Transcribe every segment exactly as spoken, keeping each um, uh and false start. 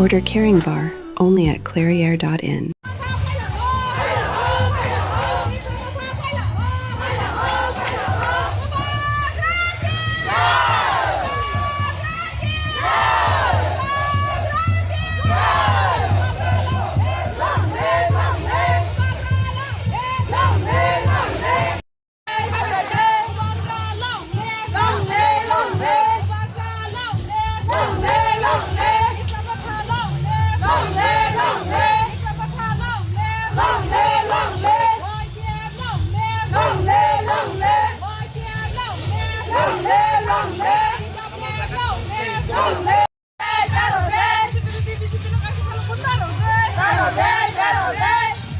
Order Caring Bar, only at clairiere dot in.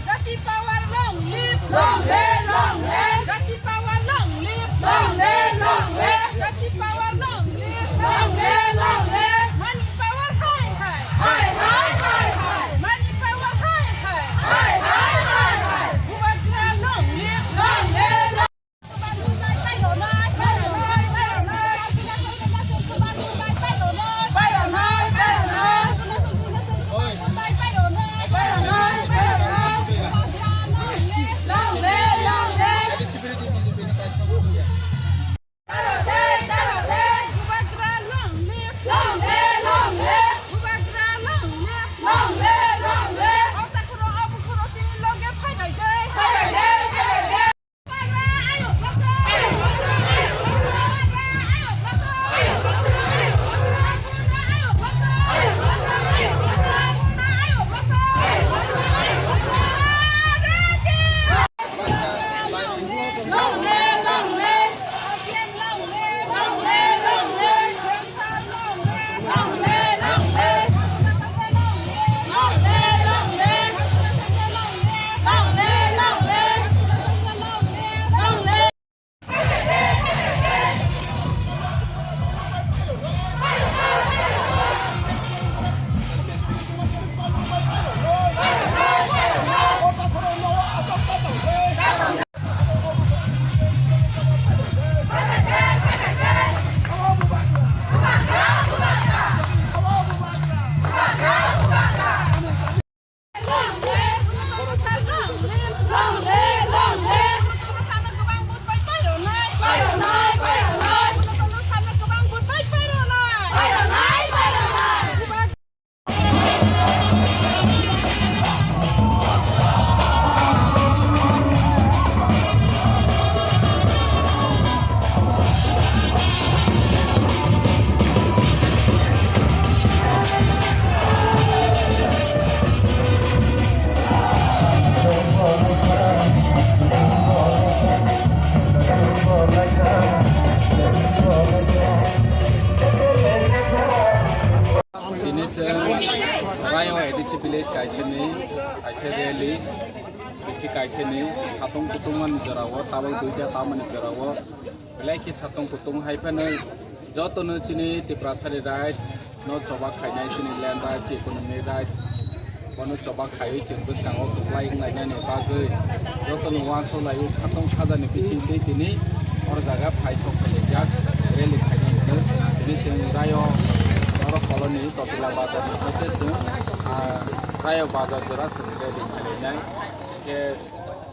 Jati power long live, long live, long live. Jati power long live, long live, long live. Jati power long live, long live, long live. Mani power hai hai, hai hai hai hai. Mani power hai hai, hai hai hai hai. Bubagra long live, long live, long live. Tini chwng Rayo A D C village kaisani kaisa rally, bisi kaisani satung kutung mani jorao, tabuk duita tamani jorao, belai khe satung kutung hai phano jotono chini Tiprasani rights no choba khainai, chini land rights, economic rights, bono choba khaiwi chwng bwskango kwplai wnglainani bagwi jotono uansuk laiwi khatong sajani bisingtwi tini oro jaga phai sok phailaijak rally khainai hwnwi. Tini chwng Rayo oro colony Totila bazar ni hoite chwng, ah, Rayo bazar jora chwng rally khailainai. Khe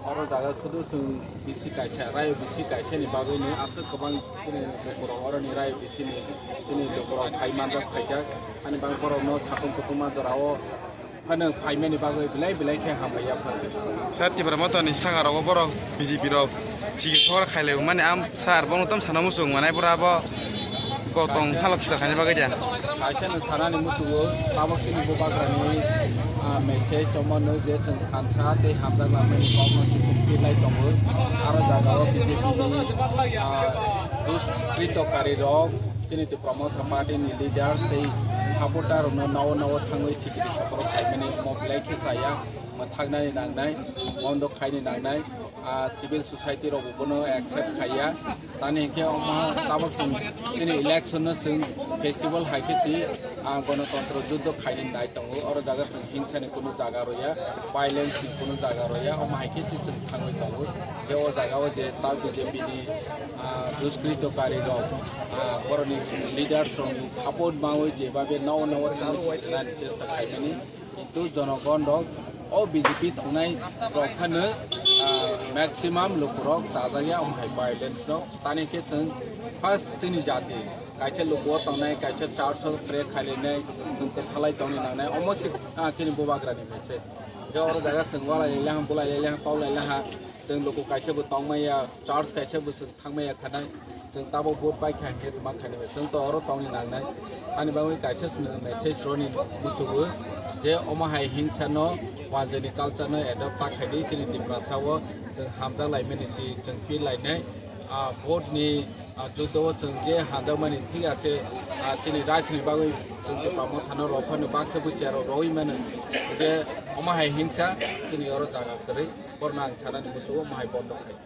oro jaga sudu chwng bisi kaisa, Rayo bisi kaisa ni bagwi ni aswk kwbang chini lukurok oroni Rayo bisi ni chini lukurok phai manjak phaijak. Ani bagwi borok no satung kutung ma jora o phano phaimani bagwi belai belai khe hambai ya phano. Sir, Tipra Motha ni saka rogo borok B J P rok chigi sor khailai mani am sir bono tam sana muchung manai pura bo. Kotong halok sida khaina bagwi dia. Kaisa no sanani musugo, tabok chini bubagrani, ah, message omo no je chwng thansa tei hamjak lamani kokno se chwng pirlai tongo. Aro jaga o B J P ni, ah, duskritokarirok, chini Tipra Motha Party ni leaders tei supporter rokno nao nao thangwi sikiri sokorok khaimani omo belai khe chaya. Thaknani nangnai, bondo khaini nangnai, ah, civil society rok bono accept khaiya. Tani hinkhe omo tabok chwng chini election no chwng festival hai khe si, ah, gonotontro juddo khaini nai tongo. Oro jaga chwng hingsani kunu jaga roya, violence ni kunu jaga roya, omo hai khe si chwng thangwi tongo. Tei o jaga o je ta B J P ni, ah, duskrito kari rok, ah, boroni leaders rok ni support mawi je babe nao nao chwng sikirnani chesta khaimani. Kintu jonogon rok o B J P thungnai rok phano, ah, maximum lukurok chajakya omo hai violence no. Tani khe chwng first chini jati kaisa luku o tongnai, kaisa church o pray khailainai, chwng kwthalai tongni nangnai. Omo se, ah, chini bubagrani message. Khe oro jaga chwng walai lailaiha, bulai lailaiha, tol lailaiha. Chwng luku kaisa bo tongmaya, church kaisa bo chwng thangmaya khanai, chwng tabok vote pai kha hinkhe tma khainai bai, chwng to oro tongni nangnai. Ani bagwi kaisa chwng message roni muchugo je omo hai hingsa no wanjani culture no adopt ta khaidi, chini Tiprasa o chwng hamjak laimani si chwng pil lainai. Ah, vote ni, ah, juddo o chwng je hamjakmani thik ache, ah, chini rights ni bagwi chwng Tipra Motha no rok phano baksa buchia rok rogwi mano. Hinkhe omo hai hingsa chini oro jaga kwrwi, borno ang sanani muchugo omo hai bondo khai.